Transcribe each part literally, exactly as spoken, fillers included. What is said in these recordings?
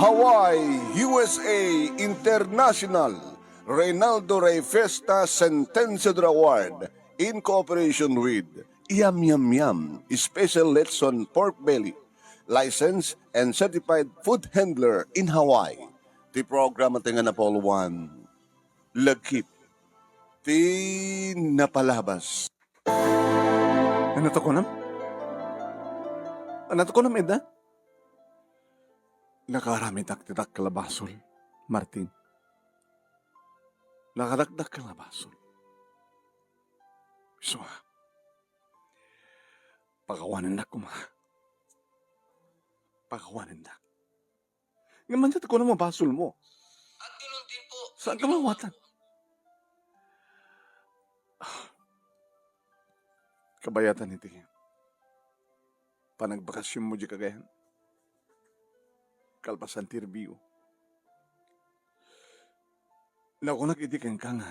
Hawaii, U S A International Reynaldo Rey Fiesta Sentenciador Award in cooperation with Yum Yum Yum Special Lechon Pork Belly, licensed and certified food handler in Hawaii. Ti programa ti nga napauloan, Lagip ti Napalabas. Ania ti kunam? Ania ti kunam, Edna? Nakaaramidak ti dakkel a basol, Martin. Nakadakdakkel a basol. Isu a, pakawanendak koma. Pakawanendak. Ngem ania ti kunam a basolmo? Saanka maawatan? Kabayatan iti panagbakasionmo diay Cagayan. Kalpasan ti rebbio, nakunak idi kenka nga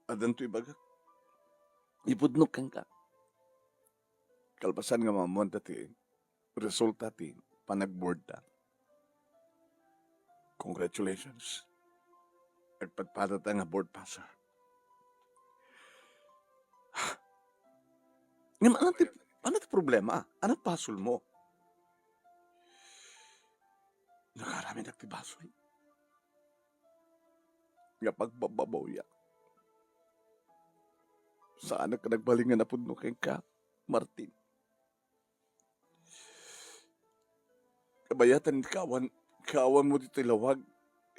addanto ibagak. Ipudnok kenka. Kalpasan nga maammoanta ti resulta ti panagboardta. Congratulations. Agpadpadata nga board passer. Ngem ania ti, ania ti problema? Ania basolmo? Nakaaramidak ti basol nga pagbababawiak. Saanak a nagbalin nga napudno kenka, Martin. Kabayatan, kaawan, kaawanmo ditoy lawag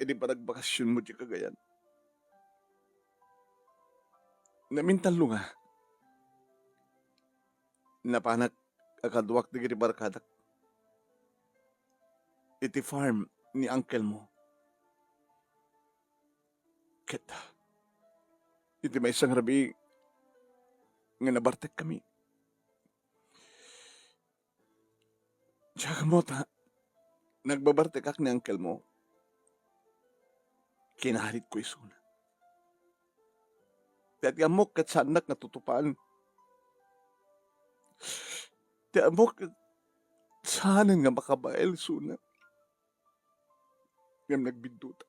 idi panagbakasionmo diay Cagayan. Namintallo nga, napanak a kaduak dagiti barkadak iti farm ni uncle mo. Ket iti maysa nga rabii nga nabartekkami, diak ammo ta nagbabartekak ni uncle mo. Kinahalitko isuna. Ti, ti ammok ket saannak nga tutupan. Ti ammok ket saanen nga makabael isuna. Ngem nagbidduta.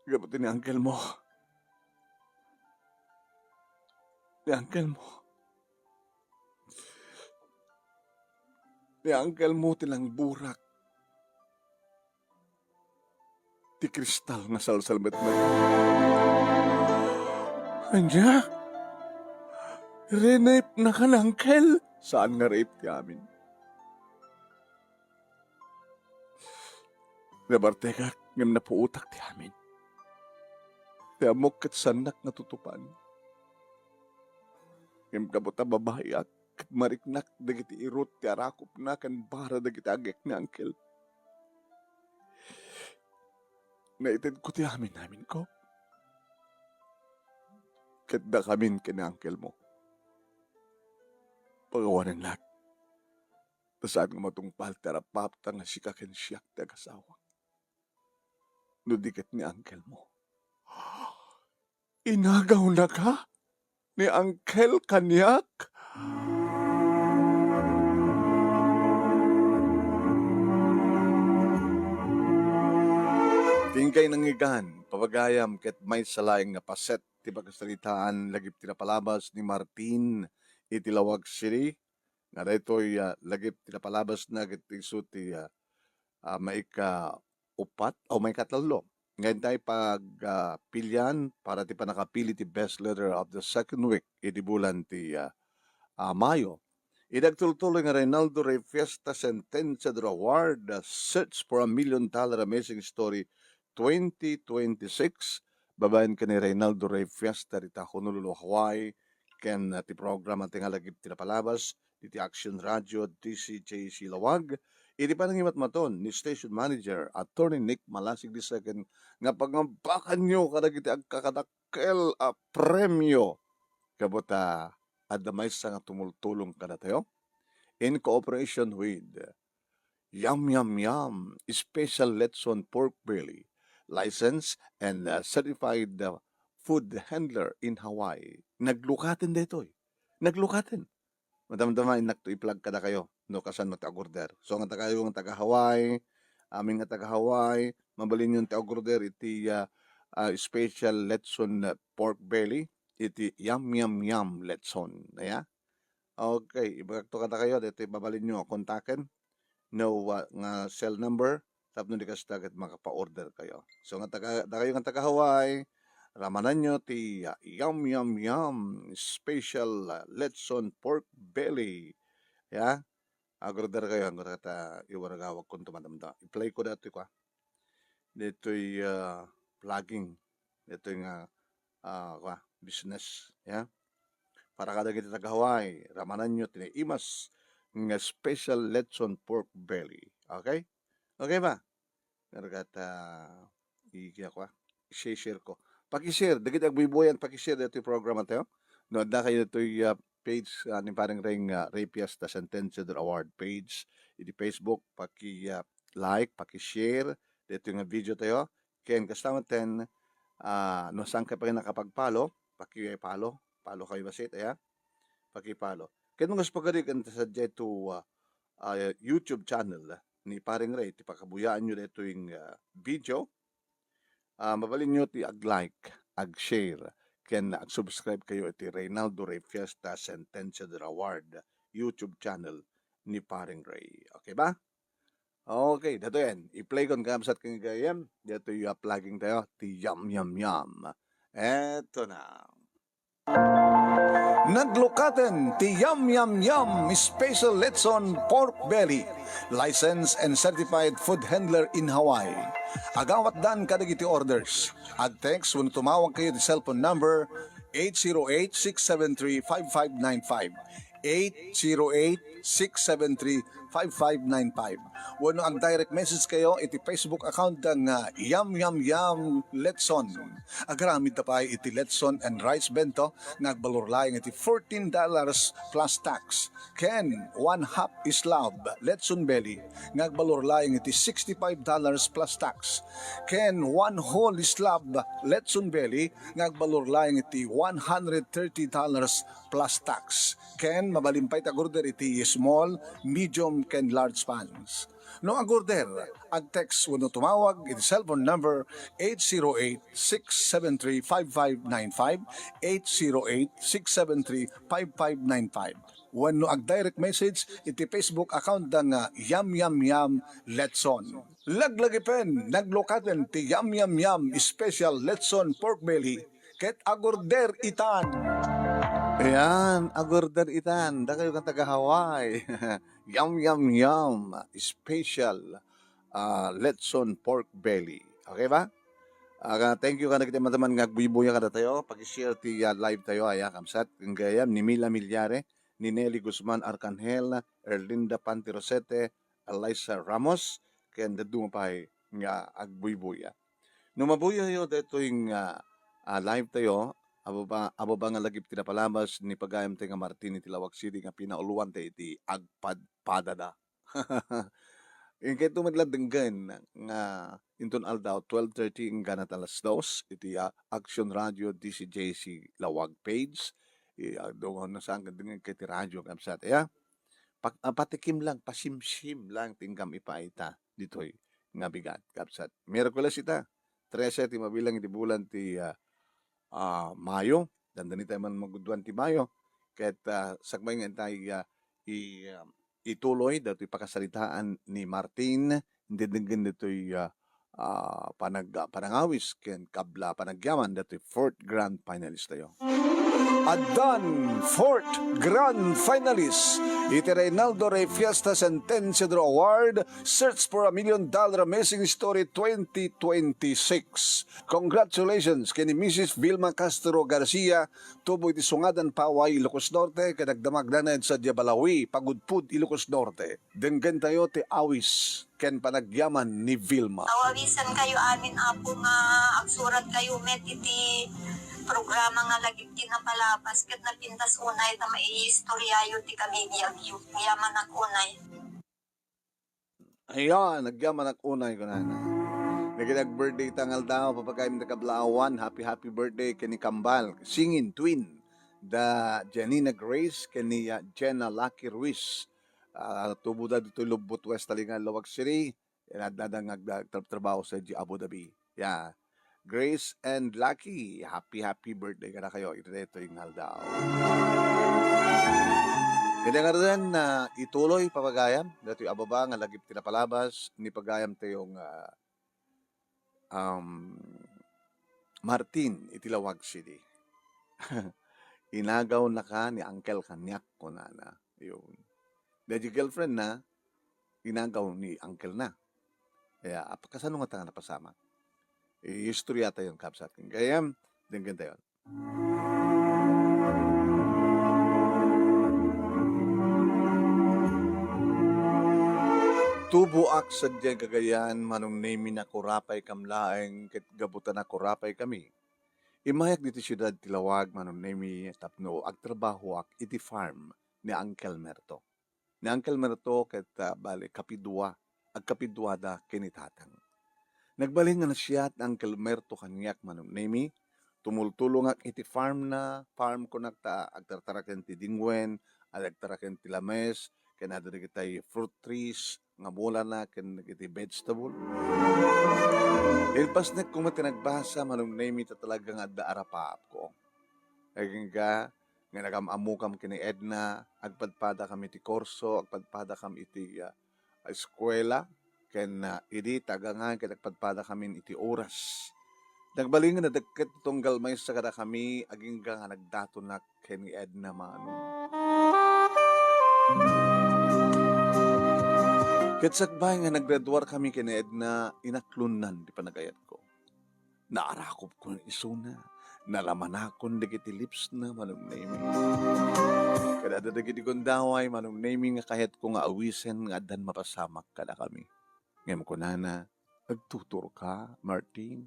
Gapu ti ni uncle mo. Ni uncle mo. Ni uncle mo ti nangburak ti kristal nga salsalmetmet. Ania? Rinipnaka ni uncle? Saan nga riip ti amin. Nabartekak ngem napuotak ti amin. Ti ammok ket saannak nga tutupan. Ngem gapu ta babaiak, ket mariknak dagiti irut ti arakupna ken bara dagiti agek ni uncle. Naitedko ti amin-aminko. Ket dakamin ken ni uncle mo. Pakawanennak. Ta saan nga matungpal ti arappapta nga sika ken siak ti agasawak. No di ket ni uncle mo. Inagawnaka ni uncle kaniak? Ti inkay nangngegan, papagayam, ket maysa laeng nga paset ti pakasaritaan lagip ti napalabas ni Martin iti Laoag City, nga daytoy, ah, lagip ti napalabasna ket isu ti, ah, ah, maika-upat o maikatallo. Nga intay pag, ah, pilian para ti pannakapili ti best letter of the second week iti bulan ti, ah, ah, Mayo. Iti agtultuloy nga Reynaldo Rey Fiesta Sentenciador Award, ah, Search for a Million Dollar Amazing Story twenty twenty-six, babaen ken ni Reynaldo Rey Fiesta dita Honolulu, Hawaii, ken, ah, ti programa ti nga lagip ti napalabas iti Action Radio, D C J C Laoag, iti panangimatmaton ni Station Manager Attorney Nick Malasig the second, nga pangambakanyo kadagiti agkakadakkel a premio. Gapu ta adda maysa nga tumultulong kadatayo in cooperation with Yum Yum Yum Special Lechon Pork Belly, licensed and, uh, certified, uh, food handler in Hawaii. Naglukaten daytoy. Naglukaten. Madamdama, innak to i-plug kadakayo. no kasano ti agorder. So, nga taga-, nga taga-Hawaii, amin nga taga-Hawaii, mabalinyo ti agorder iti, ah, ah, special lechon, ah, pork belly, iti Yum Yum Yum Lechon. Aya? Okay, ibagakto kadakayo, daytoy mabalinyo a kontaken, no, ah, nga cell number, tapno di kasta ket makapa-order kayo. So, nga taga-, dakayo nga taga-Hawaii, ramananyo ti, ah, Yum Yum Yum special, ah, lechon pork belly. Ya? Agorder kayo, agorder ta iwaragawag kun tumadamdam. I-play ko datoy kua. Ditoy, ah, vlogging. Ditoy nga, ah, kua, business. Ya? Para kadagiti taga-Hawaii, ramananyo ti naimas nga special lechon pork belly. Okay? Okay ba? Nga dagita, ah, i-, kua, i-share ko. Paki-share, dagiti agbuybuyan, paki-share ditoy programa tayo. No, adda kayo ditoy, ah, page, ah, ni Pareng Ray nga, ah, Ray Fiesta Sentenciador Award page. Iti Facebook, paki, ah, like, paki-share ditoy nga video tayo. Ken kasta met ten, ah, no saan kayo pay nakapag-follow, paki-follow. Follow kayo basit, aya? Paki-follow. Ken no kas pagari kan ta sadiay to, ah, ah, YouTube channel ni Pareng Ray, ti pakabuyaanyo ditoy nga, ah, video, ah, mabalinyo ti ag-like, ag-share, ken ag-subscribe kayo iti Reynaldo Ray Fiesta Sentenciador Award YouTube channel ni Pareng Ray. Okay ba? Okay, datoyen. I-play kon kabsat ken gayem. Datoy, ah, vlogging tayo. Ti Yum Yum Yum. Eto na. Naglukaten ti Yum Yum Yum Special Lechon Pork Belly, licensed and certified food handler in Hawaii. Agawatdan kadagiti orders. Ag-text wenno tumawag kayo ti cellphone number eight zero eight, six seven three, five five nine five. Eight zero eight, six seven three, five five nine five. Wenno ag-direct message kayo iti Facebook account da nga Yum Yum Yum Lechon. Agaramid ta pay iti lechon and rice bento nga agbalor laeng iti fourteen dollars plus tax. Ken one half slab lechon belly nga agbalor laeng iti sixty-five dollars plus tax. Ken one whole slab lechon belly nga agbalor laeng iti one hundred thirty dollars plus tax. Ken mabalin pay ti ag-order iti small, medium, ken large pans. No ag-order, ag-text wenno tumawag iti cellphone number eight zero eight, six seven three, five five nine five, eight zero eight, six seven three, five five nine five. Wenno ag-direct message iti Facebook account da nga Yum Yum Yum Lechon. Laglagipen, naglukaten ti Yum Yum Yum Special Lechon Pork Belly ket agorder itan. Ayan, agorder itan. Dakayo nga taga Hawaii. Yum, yum, yum. Special, ah, lechon pork belly. Okay ba? Ah, thank you kadagiti mataman nga agbuybuya kadatayo. Paki-share ti, ah, live tayo, aya, kamsat. Gayam ni Mila Millares, ni Nelly Guzman Arcangel, Erlinda Pantirosete, Eliza Ramos, ken dadduma pay nga agbuybuya. No mabuyayo daytoy nga, ah, live tayo, adu ba, adu ba nga lagip ti napalabas ni pagayam tayo nga Martin iti Laoag City nga pinauluan tayo iti agpadpadada. Inkay met la denggen nga inton aldaw, twelve thirty inggana ta alas dos, iti, ah, Action Radio D C J C Laoag page. I, ah, dungon na saan nga denggen kay ti radio, kamsat, ya? Pak-, ah, patikim lang, pasimsim lang ti inggam ipaayta ditoy nga bigat, kabsat. Miyerkules ita, trese ti mabilang iti bulan ti, ah, ah, Mayo. Dandani tayo man magudwan ti Mayo. Ket, ah, sakbay nga intay, ah, i-, ah, ituloy datoy pakasaritaan ni Martin, denggen ditoy, ah, ah, panag-, ah, panangawis ken kabla panagyaman datoy fourth grand finalist tayo. Addan fourth grand finalist iti Reynaldo Rey Fiesta Sentenciador Award, Search for a Million Dollar Amazing Story twenty twenty-six. Congratulations ken ni Missus Vilma Castro Garcia, tubo iti Sungadan, Paway, Ilocos Norte, ket agdamagdana ed Sadia, Balaoui, Pagudpud, Ilocos Norte. Denggen tayo ti awis ken panagyaman ni Vilma. Awawisan kayo amin, Apo, nga agsurat kayo met iti programa nga lagip ti napalabas ket napintas unay ta maiistoryayo ti kabibiagyo. Agyamanak unay. Ayan, agyamanak unay, kunana. Dagiti ag-birthday ta nga aldaw, papagayam da kablaawan, happy, happy birthday ken ni Kambal, singing twin, da Janina Grace ken ni, ah, Jenna Lucky Ruiz. ah, tuboda ditoy Lobbot West, Talingan, Laoag City. Yan, adda nga agda-, agtrabtrabaho sa di Abu Dhabi. Yeah. Grace and Lucky, happy, happy birthday kadakayo iti daytoy nga aldaw. Kaya nga rin, ah, ituloy, pagayam, daytoy a baba nga lagip ti napalabas ni pagayam tayo nga, um, Martin, iti Laoag City. Inagaw na ka ni Uncle kaniak, kunana. Yun. Daydi girlfriend na, inagaw ni uncle na. Kaya, ap-, kasano nga ta nga napasamak? Iistorya tayo, kabsat. Kaya, denggen tayo. Tuboak sadiay Cagayan, Manong Nemi, nakurapay kam laeng, ket gapu ta nakurapay kami. Immayak ditoy siudad ti Laoag, Manong Nemi, tapno agtrabahoak iti farm ni Uncle Merto. Ni Uncle Merto ket, ah, bale, kapidua, agkapiduada ken ni Tatang. Nagbalin nga nasiat ni Uncle Merto kaniak, Manong Nemi, tumultulongak iti farm na, farm kunak ta agtartaraken ti dingwen, agtartaraken ti lames, ken adda dagitay fruit trees nga mulana ken dagiti vegetable. Impasnek koma ti nagbasa, Manong Nemi, ta talaga nga adda arapaapko. Agingga, nga nagam-ammokam ken ni Edna, agpadpadakam iti kurso, agpadpadakam iti, ah, eskuela, ken, ah, idi tagangan ket agpadpadakamin iti oras. Nagbalin nga nadekket ti tunggal maysa kadakami, agingga nga nagdatonak ken ni Edna, Manong. Ket sakbay nga naggraduarkami ken ni Edna, inaklonnan ti panagayatko. Naarakopkon isuna, nalamanakon dagiti lipsna, Manong Nemi. Ket adda dagiti gundaway, Manong Nemi, nga kayatko nga awisen nga addan mapasamak kadakami. Ngem kunana, "Agtuturka, Martin?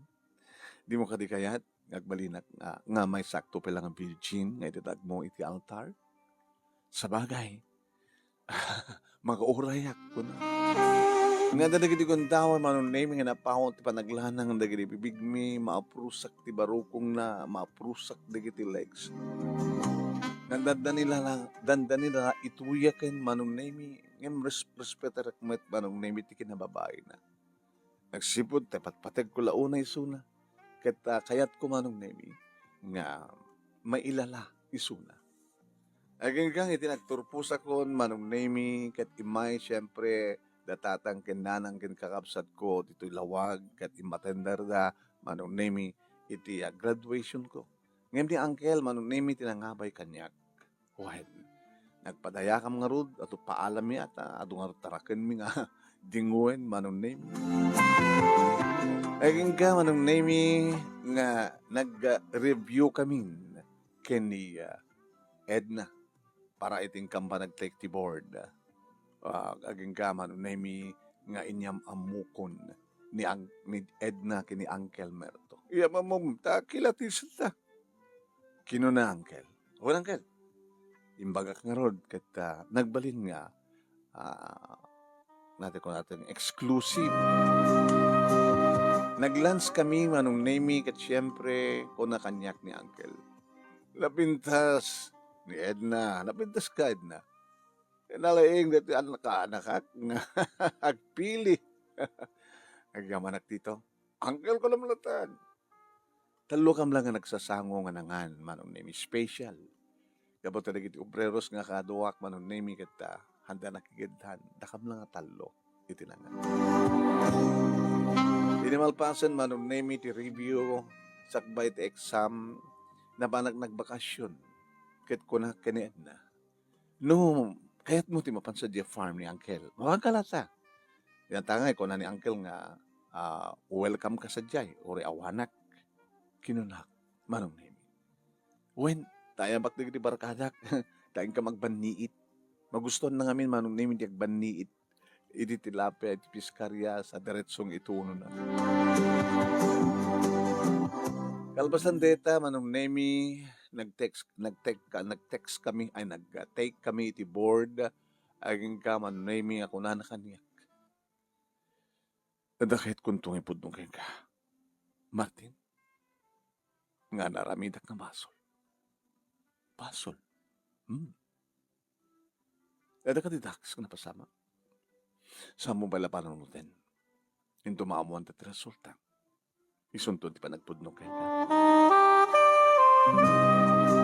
Dimo kadi kayat nga agbalinak nga, nga maysak to pay la nga virgin nga idatagmo iti altar? Sabagay, magaurayak," kuna. Nga adda dagiti gundaway, Manong Nemi, nga napaut ti panaglanang dagiti bibigmi, maaprusak ti barukongna, maaprusak dagiti legs. Nga dandani la, dandani la ituyaken, Manong Nemi, ngem res-, respetarek met, Manong Nemi, ti kinababaina. Nagsipud ta ipatpategko la unay isuna. Ket, ah, kayatko, Manong Nemi, nga mailala isuna. Agingga iti nagturposakon, Manong Nemi, ket immay, siempre, da tatang ken nanang ken kakabsatko ditoy Laoag, ket immatenderda, Manong Nemi, iti, ah, graduationko. Ngem ni Uncle, Manong Nemi, ti nangabay kaniak. Wen, nagpadayakam ngarud, adu paalammi ata, adu ngarud tarakenmi nga dingwen, Manong Nemi. Agingga, Manong Nemi, nga nag-review kamin ken ni, ah, Edna para iti inkan panagtake ti board. Ah, agingga, Manong Nemi, nga inyam-ammokon ni ang-, ni Edna ken ni Uncle Merto. Inyam-ammom, ta kilatisenta. Kinuna, Uncle. Wen, Uncle. Imbagak ngarud ket, ah, nagbalin nga, ah, nati ko natin exclusive. Nag-lunch kami, Manong Nemi, ket siempre, kuna kaniak ni Uncle, "Napintas ni Edna, napintas ka, Edna." Nalaing dati anak-anakak nga agpili. Agyamanak dito. Uncle ko lamlatan. Tallo kam lang nga nagsasango nga nangan, Manong Nemi, special. Gapu ta dagiti obreros nga kaduak, Manong Nemi, ket, ah, handa nakigedhan, dakam lang nga tallo iti nangan. Idi malpasen, Manong Nemi, ti review, sakbay ti exam, nabanak nagbakasyon. Ket kunak ken ni Edna, "No, kayatmo ti mapan sadiay farm ni Uncle, mapan ka latta." Yan tangay, kuna ni Uncle nga, ah, "Welcome ka sadiay, uray awanak," kinunak, Manong Nemi. Wen, ta ayabak dagiti barkadak, ta inkam agbanniit. Magustuanna ngamin, Manong Nemi, ti agbanniit idi tilapia iti piskarya sa diretsong itunona. Kalpasan dayta, Manong Nemi, nag-text, nag-text ka, nag-text kami, ay, nag-take kami iti board. Agingga, Manong Nemi, nga kunana kaniak, "Adda kayatkonto nga ipudno kenka, Martin, nga naaramidak nga basol." "Basol? Hmm." Adda kadi dakes nga napasamak? Saanmo pay la panunoten. Inton maamuanta ti resulta, isunto ti panagpudno kenka.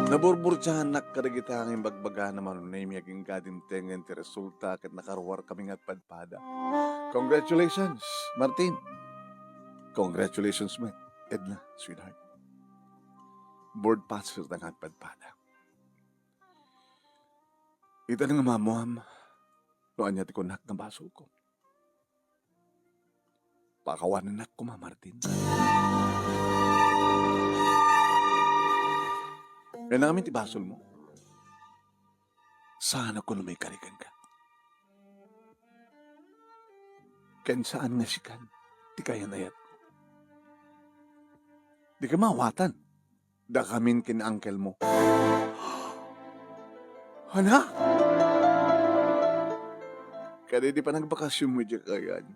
Naburburtianak kadagita nga imbagbagana, Manong Nemy, agingga dimtengen ti resulta ket nakaruarkami nga agpadpada. Congratulations, Martin. Congratulations met, Edna, sweetheart. Board passer ta nga agpadpada. Ita nga maamuam no ania ti kunak nga basolko. Pakawanennak koma, Martin. Ania ngamin ti basolmo? Saan a kuno maikari kenka. Ken saan nga sikan ti kayan-ayatko. Dika maawatan. Dakamin ken uncle mo. Ania? Kadi ti panagbakasionmo idiay kayan,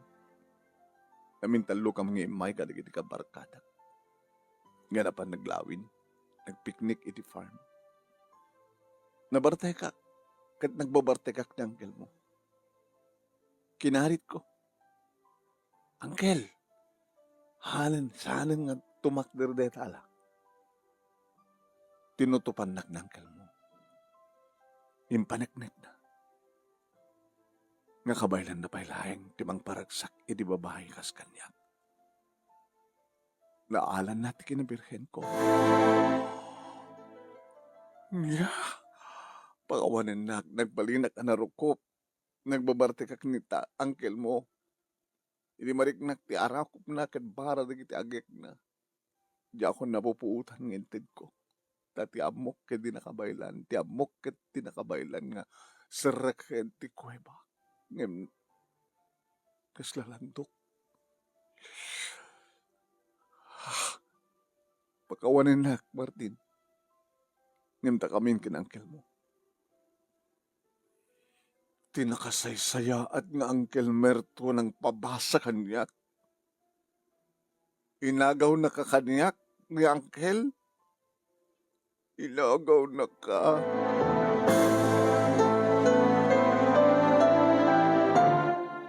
namintallokam nga immay kadagiti kabarkadak nga napan naglawin, nagpiknik iti farm. Nabartekak ket nagbabartekak ni uncle mo. Kinaritko. Uncle, hanen, sanen nga tumakder dayta ala. Tinutopannak ni uncle mo. Impaneknekna nga kabaelanna pay laeng ti mangparagsak iti babai kas kaniak. Naalanna ti kinabirhenko. Nia, pakawanennak, nagbalinak a narukop. Nagbabartekak ni ta-, uncle mo. Idi mariknak ti arakupna ket bara dagiti agekna, diakon napupuotan nga intedko. Ta ti ammok ket di nakabaelan, ti ammok ket di nakabaelan nga serreken ti kuweba. Ngem kasla landok. Pakawanennak, Martin. Ngem dakamin ken uncle mo. Ti nakasaysayaat nga Uncle Merto nangpabasa kaniak. Inagawnaka kaniak ni Uncle. Inagawnaka.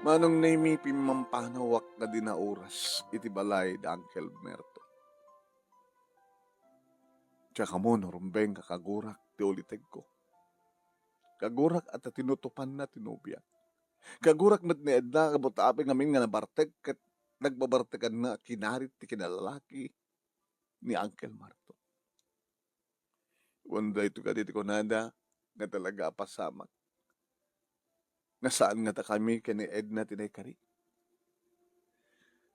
Manong Nemy, pimmampanawak nga di naoras iti balay da Uncle Merto. Siak kamo no rumbeng, kakagurak ti ulitegko. Kagurak a ta tinutopanna ti nobiak. Kagurak met ni Edna, kabut-api ngamin nga nabartek ket nagbabartekanna a kinarit ti kinalalaki ni Uncle Merto. Wen daytoy kadi ti kunada nga talaga a pasamak. Nga saan nga dakami ken ni Edna ti naikari.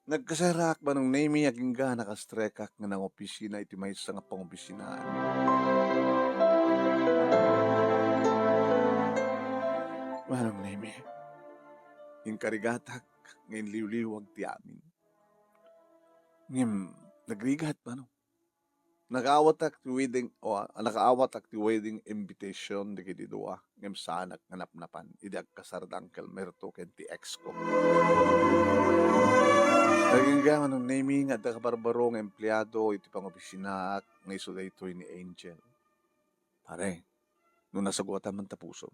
Nagkasaraak, Manong Nemy, agingga nakastrekak nga nangopisina iti maysa nga pangopisinaan. Manong Nemy, inkarigatak nga inliwliwag ti amin. Ngem, nagrigat, Manong. Nakaawatak ti wedding, o, ah, nakaawatak ti wedding invitation dagiti dua, ngem saanak nga napnapan idi agkasar da Uncle Merto ken ti ex ko. Agingga, Manong Nemy, nga adda kabarbaro nga empleado iti pangopisinaak nga isu daytoy ni Angel. Pare, no nasaguatan man ta pusom,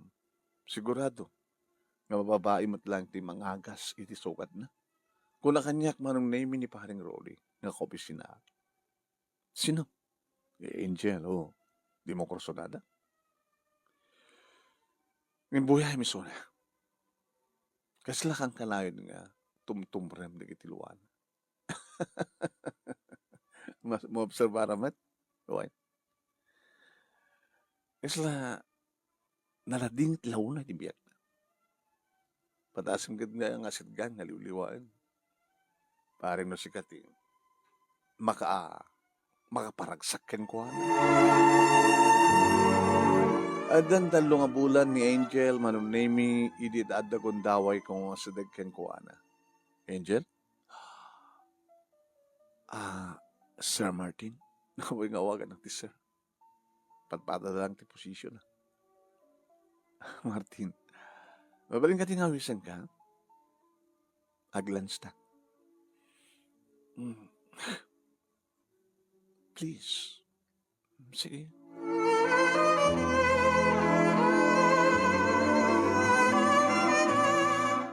sigurado nga mababai met laeng ti mangagas iti sugatna. Kuna kaniak, Manong Nemy, ni Pareng Rolly nga kaopisinaak. Sino? Eh, Angel, oh. Dimo kursunada? Ngimbuya mi suna. Kasla kan kanayon nga tumtumrem dagiti luana. Mas, maobserbaram met? Wen. Kasla naladingit la unay ti biagna. Pataasem ket nga, nga sitgan nga liwliwaen. Pareng no sika ti maka-, makaparagsak kenkuana. Addan tallo nga bulan ni Angel, Manong Nemy, idi adda gundaway ko nga sideg kenkuana. Angel? Ah, Sir Martin? Naku, nga awagan ti sir. Padpada lang ti position, ah. Martin, mabalin ka ti nga awisenka? Ag-lunch ta. Mm. Please. Sige.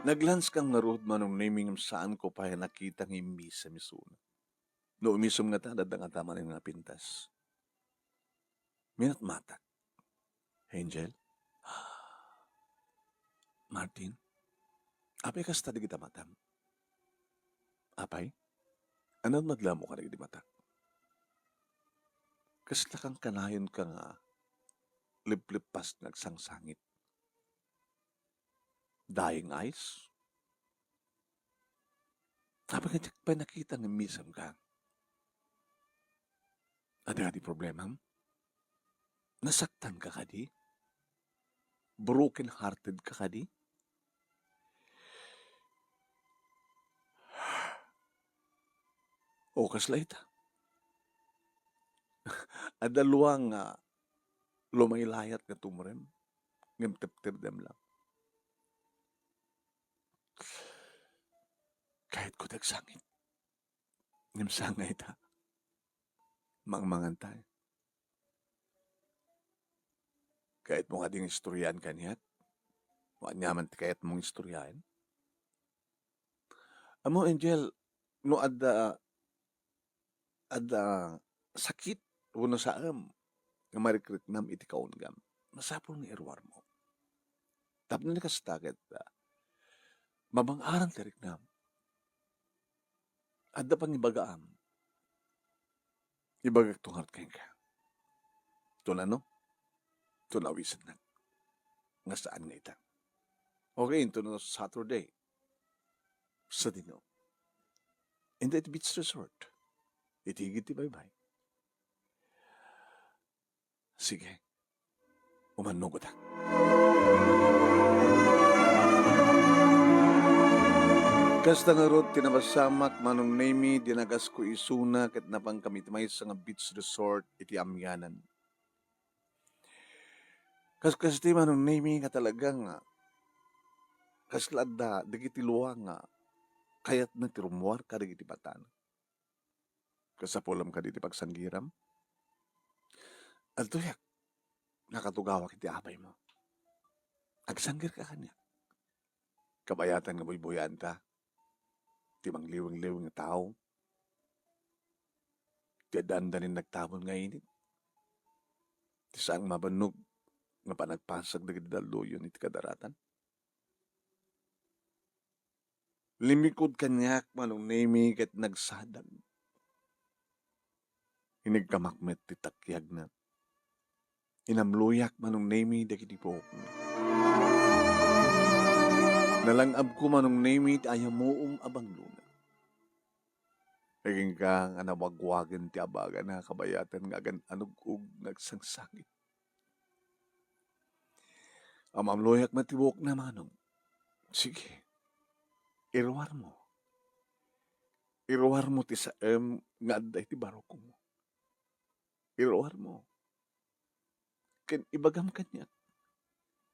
Naglanskam ngarud, Manong Nemy, ngem saanko pay a nakita nga immisem isuna. No umisem ngata, adda ngata manen nga pintas. Minatmatak. Angel? Martin? Apay kasta dagita matam? Apay? Ania madla mo kadagiti matak? Kasla kankanayon ka nga lipleppas nga agsangsangit? Dying eyes? Apay nga diak pay nakita nga immisem ka? Adda kadi problemam? Nasaktan ka kadi? Broken hearted ka kadi? O, kasla ita. Adda lua nga lumaylayat nga tumrem, ngem teptebdem lang. Kayatko ti agsangit. Ngem saan nga ita? Mangmangan tayo. Kayatmo kadi nga istoryaen kaniak? O aniaman ti kayatmong istoryaen? Ammom, Angel, no adda, adda sakit wenno saem nga marikriknam iti kaunegam, masapul nga iruarmo. Tapno ni kasta ket, ah, mabang-aran ti riknam. Adda pangibagaam. Ibagak to ngarud kenka. Tuna no? Tuna wisennak. Nga saan nga ita? Okay, into no Saturday. Sadino? Inda iti beach resort. Iti igid ti baybay. Sige. Umannugotak. Kasta ngarud ti napasamak, Manong Nemy, dinagasko isuna ket napankami iti maysa nga beach resort iti Amianan. Kas-, kasta, Manong Nemy, nga talaga nga kasla adda dagiti lua nga kayatna ti rummuar kadagiti batana. Kasapulam kadi ti pagsanggiram? Adtoyak, nakatugawak iti apaymo. Agsanggirka kaniak. Kabayatan nga buybuyaenta ti mangliwingliwing a tao. Ti addaanda ni nagtabon nga init. Ti saan nga mabannog nga panagpasag dagiti dalluyon iti kadaratan. Limmikod kaniak, Manong Nemy, ket nagsadag. Inigkamak met ti takiagna. Inamloyak, Manong Nemy, dagiti buokna. Nalang-abko, Manong Nemy, ti ayamuom a banglona. Agingga nga nawagwagen ti abagana, kabayatan nga agan-anug-og nga agsangsangit. Amamloyak met ti buokna, Manong. Sige. Iruarmo. Iruarmo ti saem nga adda iti barukmo. Iruarmo. Ken ibagam kaniak.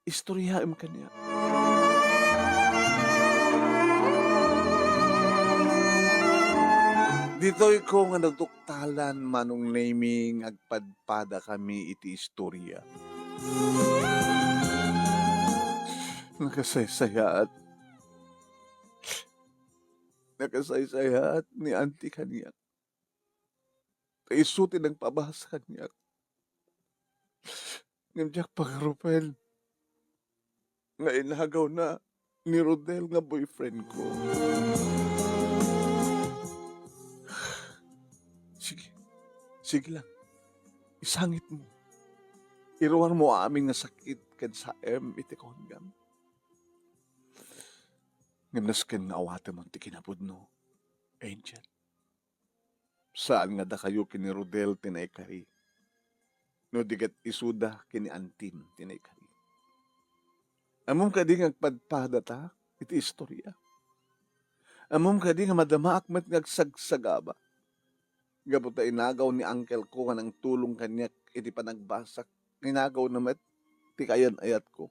Istoryaem kaniak. Ditoyko nga naduktalan, Manong Nemy, nga agpadpadakami iti istorya. Nakasaysayaat. Nakasaysayaat ni Auntie kaniak. Ta isu ti nagpabasa kaniak. Ngem diak pangarupen nga inagawna ni Rodel nga boyfriend ko. Sige. Sige lang. Isangitmo. Iruarmo amin nga sakit ken saem iti kaunegam. Ngem nasken nga awatemon ti kinapudno, Angel. Saan nga dakayo ken ni Rodel ti naikari, no di ket isuda ken ni Antim ti naikari. Ammom kadi nga agpadpadata iti istorya? Ammom kadi nga madamaak met nga agsagsagaba? Gapu ta inagaw ni uncle ko nga nangtulong kaniak iti panagbasak, inagawna met ti kaayan-ayatko.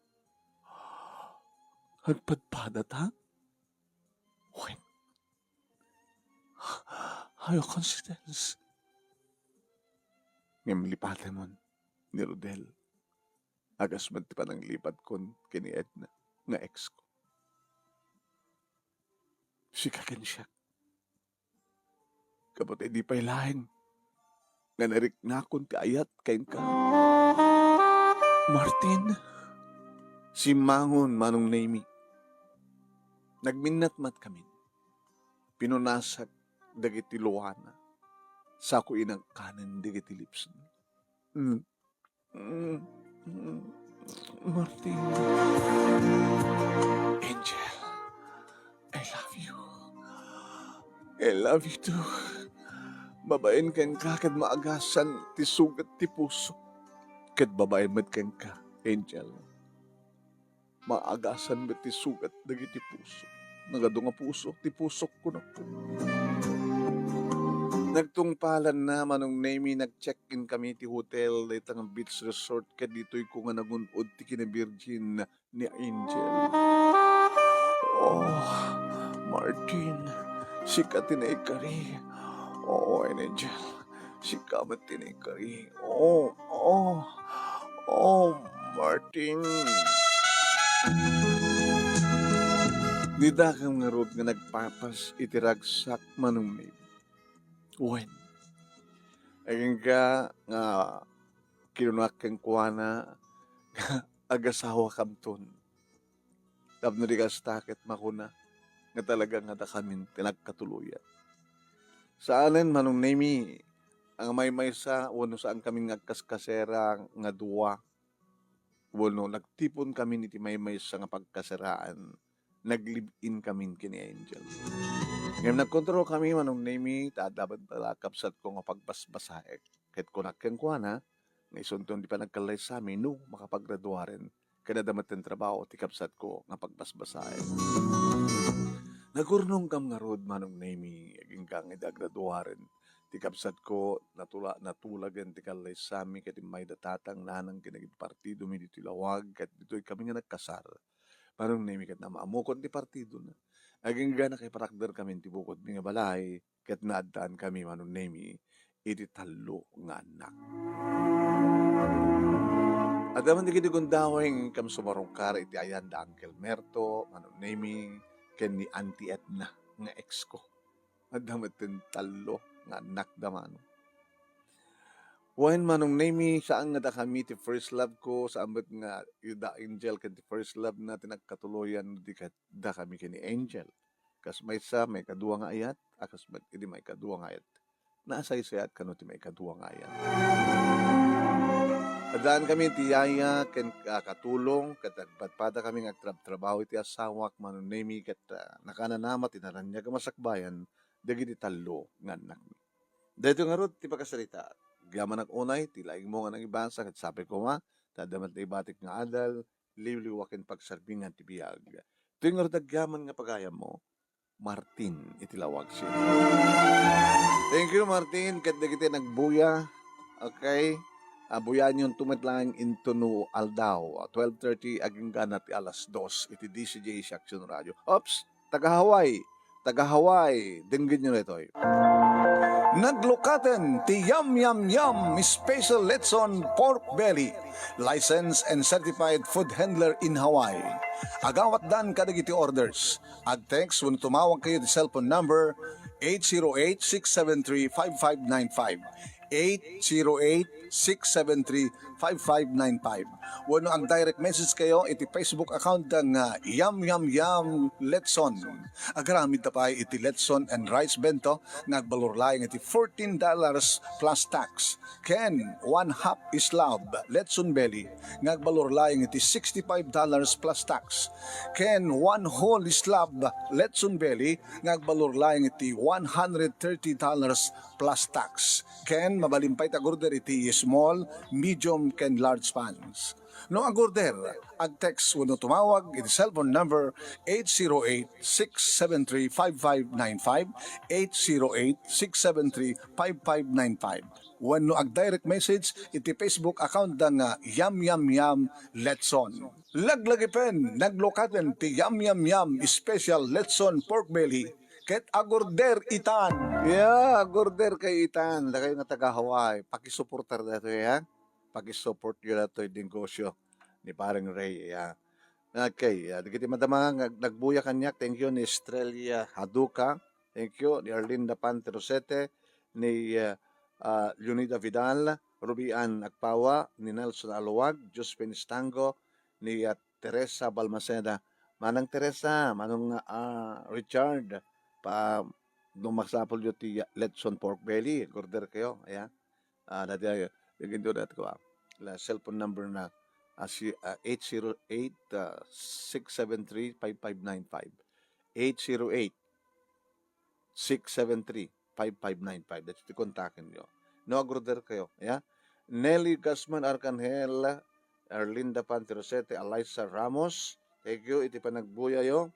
Agpadpadata? Wen, how you coincidence? Ngem lipatemon ni Rodel. Agas met ti pananglipatkon ken ni Edna nga ex ko. Sika ken siak. Kapatay, di pay laeng nga nariknakon ti ayat kenka. Martin, simmangon, Manong Nemy. Nagminnatmatkamin. Pinunasak dagiti luana. Sako inangkanen dagiti lipsna. Mm. Mm, mm, Martin. Angel, I love you. I love you too. Babaen kenka ket maagasan ti sugat ti puso. Ket babaen met kenka, Angel. Maagasan met ti sugat dagiti puso. Nagadu nga puso ti pusok, kunakon. Nagtungpalanna, Manong Nemy, nag-check-in kami ti hotel, dayta nga beach resort, ket ditoyko nga nagun-od ti kinavirgin ni Angel. Oh, Martin, sika ti naikari. Oo, Angel. Sika met ti naikari. Oh, oh, oh, Martin. Ni dakam ngarud nga nagpapas iti ragsak, Manong Nemy. Wen, agingga nga kinunak kenkuana, agasawakamton. Tapno di kasta ket makuna nga talaga nga dakamin ti nagkatuloyan. Saanen, Manong Nemy, nga maymaysa wenno saan kami nga agkaskasera nga dua wenno nagtipon kami iti maymaysa nga pagkaseraan, nag-live-in kami ken ni Angel. Ngem nagkontrol kami, Manong Nemy, ta adda met la kabsatko nga pagbasbasaek. Ket kunak kenkuana, nga isunton ti panagkallaysami no makapagraduaren ken adda met ti trabaho ti kabsatko nga pagbasbasaen. Nagurnongkam ngarud, Manong Nemy, agingga nga idi agraduaren ti kabsatko, natula-, natulagen ti kallaysami ket immayda tatang nanang ken dagiti partidomi ditoy lawag ket ditoy kami nga nagkasar. Manong Nemy ket naam-ammokon ti partidona. Agingga nakiparakder kami ti bukodmi nga balay, ket naaddankami, Manong Nemy, iti tallo nga annak. Adda man dagiti gundaway nga inkam sumarungkar iti ayan da Uncle Merto, Manong Nemy, ken ni Auntie Edna nga ex ko. Adda met ti tallo nga annakda, Manong. Wen, Manong Nemy, saan nga dakami ti first love ko, saan met nga ida Angel ken ti first love na ti nagkatuloyan, di ket dakami ken ni Angel. Kas maysa, maikadua nga ayat, a kas met idi maikadua nga ayat. Nasaysayat kano ti maikadua nga ayat. Addaan kami ti yaya ken, ah, katulong, ket nagpadpada kami nga agtrabtrabaho iti asawak, Manong Nemy, ket, ah, nakananama ti naraniag a masakbayan dagiti tallo nga annakmi. Daytoy ngarud ti pakasarita. Agyamanak unay, ti laingmo nga nangibasa, ket sapay koma, ta adda met naibatik nga adal, liwliwa ken pagsarbingan ti biag. Toy ngarud agyaman nga pagayammo, Martin iti lawag siya. Thank you, Martin, ket dagiti nagbuya. Okay? Ah, buyaenyo met laeng intono aldaw, ah, twelve thirty agingga na ti alas dos iti D C J Action Radio. Oops! Taga Hawaii, taga Hawaii, denggenyo daytoy. Naglukaten ti Yum Yum Yum Special Lechon Pork Belly, licensed and certified food handler in Hawaii. Agawatdan kadagiti orders. Ag-text wenno tumawag kayo ti cellphone number eight zero eight, six seven three, five five nine five. Eight zero eight, six seven three, five five nine five. Wenno ag-direct message kayo iti Facebook account da nga Yum Yum Yum Lechon. Agaramid ta pay iti lechon and rice bento nga agbalor laeng iti fourteen dollars plus tax, ken one half slab lechon belly nga agbalor laeng iti sixty-five dollars plus tax, ken one whole slab lechon belly nga agbalor laeng iti one hundred thirty dollars plus tax. Ken mabalin pay ti ag-order iti small, medium, ken large pans. No ag-order, ag-text wenno tumawag iti cellphone number eight zero eight, six seven three, five five nine five, eight zero eight, six seven three, five five nine five. Wenno ag-direct message iti Facebook account da nga Yum Yum Yum Lechon. Laglagipen, naglukaten ti Yum Yum Yum Special Lechon Pork Belly ket ag-order itan. Yeah, ag-order kay itan. Dakayo nga taga Hawaii, pakisuportar datoy, ha? Pakisupport yo datoy negosyo ni Pareng Ray, ha? Okay, ah, dagiti madama nga nagbuya kaniak, thank you ni Estrella Haduca, thank you ni Arlinda Pante Rosete, ni, ah, ah, Leonida Vidal, Ruby Ann Agpawa, ni Nelson Aluwag, Josephine Estango, ni, ah, Teresa Balmaceda. Manang Teresa, Manong, ah, Richard, pa, no masapulyo ti, ah, lechon pork belly, order kayo, ayan. Ah, dati, ah, yung ito dati ko, ah, la cellphone number na, ah, si, ah, eight zero eight, ah, six seven three, five five nine five. Eight zero eight, six seven three, five five nine five. That's the kontaken nyo. No, order kayo. Yeah? Nelly Gasman Arcangel, Erlinda Pante Rosete, Eliza Ramos. Thank you iti panagbuyayo.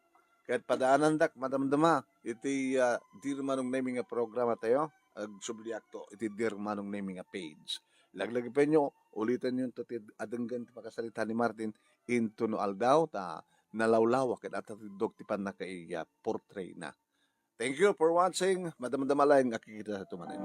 Ket padaanandak madamdama iti, ah, Dear Manong Nemy nga programa tayo. Agsubliakto iti Dear Manong Nemy nga page. Laglagipenyo, ulitanyo to ti adenggen ti pakasarita ni Martin intono aldaw ta nalawlawa ket atatiddog ti pannakaiya portrayna. Thank you for watching. Madamdama laeng a kikita tayo manen.